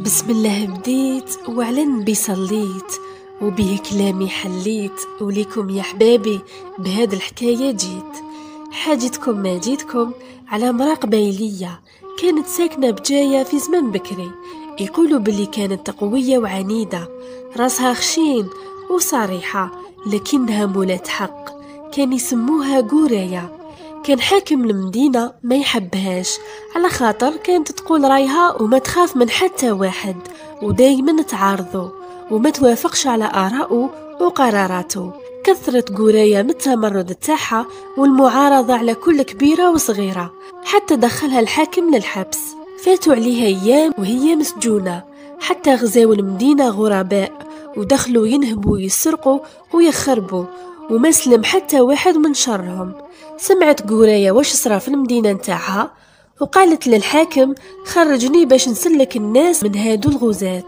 بسم الله بديت وعلى النبي صليت وبه كلامي حليت، وليكم يا حبابي بهاد الحكاية جيت. حاجتكم ما جيتكم على مرا قبايلية كانت ساكنة بجاية في زمن بكري. يقولوا باللي كانت قوية وعنيدة، راسها خشين وصريحة، لكنها مولات حق. كان يسموها قورايا. كان حاكم المدينة ما يحبهاش على خاطر كانت تقول رايها وما تخاف من حتى واحد، ودايما تعارضه وما توافقش على آرائه وقراراته. كثرت قورايا من التمرد تاعها والمعارضة على كل كبيرة وصغيرة، حتى دخلها الحاكم للحبس. فاتوا عليها أيام وهي مسجونة، حتى غزاو المدينة غرباء ودخلوا ينهبوا ويسرقوا ويخربوا، وما سلم حتى واحد من شرهم. سمعت قورايا واش صرا في المدينة نتاعها، وقالت للحاكم خرجني باش نسلك الناس من هادو الغزاة،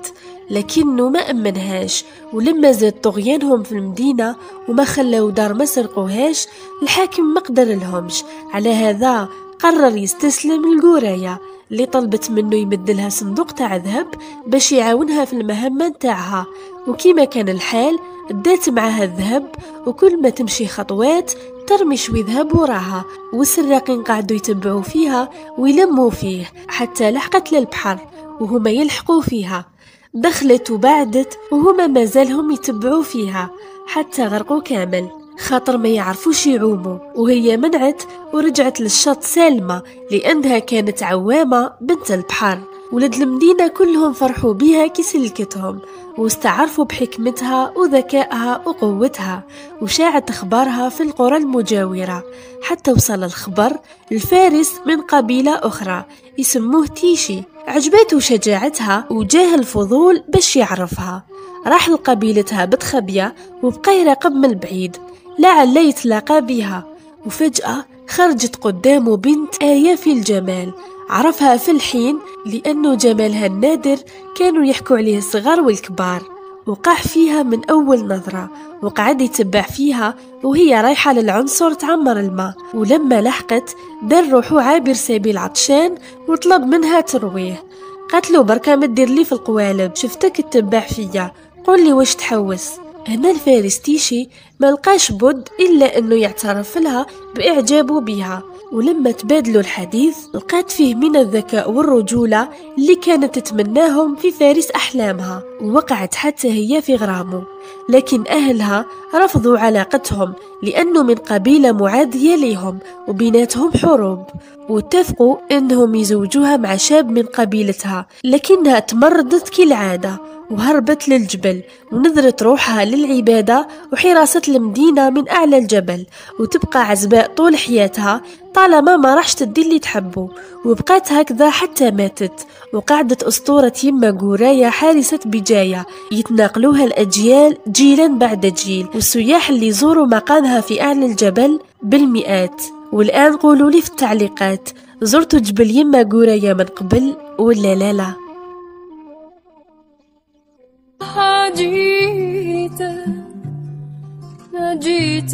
لكنه ما أمنهاش. ولما زاد طغيانهم في المدينة وما خلاو دار ما سرقوهاش، الحاكم ما قدر لهمش. على هذا قرر يستسلم لقورايا اللي طلبت منه يمدلها صندوق تاع ذهب باش يعاونها في المهمة نتاعها. وكما كان الحال دات معها الذهب، وكل ما تمشي خطوات ترمي شوي ذهب وراها، والسراقين قعدوا يتبعوا فيها ويلموا فيه حتى لحقت للبحر وهما يلحقوا فيها. دخلت وبعدت وهما مازالهم يتبعوا فيها حتى غرقوا كامل، خاطر ما يعرفوش يعوموا. وهي منعت ورجعت للشط سالمة لأنها كانت عوامة بنت البحر. ولد المدينة كلهم فرحوا بها كي سلكتهم، واستعرفوا بحكمتها وذكائها وقوتها، وشاعت أخبارها في القرى المجاورة، حتى وصل الخبر الفارس من قبيلة أخرى يسموه تيشي. عجبته شجاعتها وجاه الفضول باش يعرفها. راح لقبيلتها بتخبية وبقى يراقب من البعيد لعل يتلاقى بها. وفجأة خرجت قدامه بنت آية في الجمال، عرفها في الحين لأنه جمالها النادر كانوا يحكوا عليه الصغار والكبار. وقع فيها من أول نظرة وقعد يتبع فيها وهي رايحة للعنصر تعمر الماء. ولما لحقت دار روحو عابر سبيل عطشان وطلب منها ترويه. قالت بركة ما دير لي في القوالب، شفتك تتبع فيا، قول لي واش تحوس. هنا الفارس تيشي ما لقاش بد إلا أنه يعترف لها بإعجابه بها. ولما تبادلوا الحديث لقات فيه من الذكاء والرجولة اللي كانت تتمناهم في فارس أحلامها، ووقعت حتى هي في غرامه. لكن أهلها رفضوا علاقتهم لأنه من قبيلة معادية ليهم وبيناتهم حروب، واتفقوا أنهم يزوجوها مع شاب من قبيلتها. لكنها تمردت كالعادة وهربت للجبل ونذرت روحها للعبادة وحراسة المدينة من أعلى الجبل، وتبقى عزباء طول حياتها طالما ما راحش تدي اللي تحبه. وبقات هكذا حتى ماتت، وقعدت أسطورة يما قورايا حارسة بجاية يتناقلوها الأجيال جيلا بعد جيل، والسياح اللي يزوروا مقامها في أعلى الجبل بالمئات. والآن قولوا لي في التعليقات، زرتوا جبل يما قورايا من قبل ولا لا؟ لا جيت.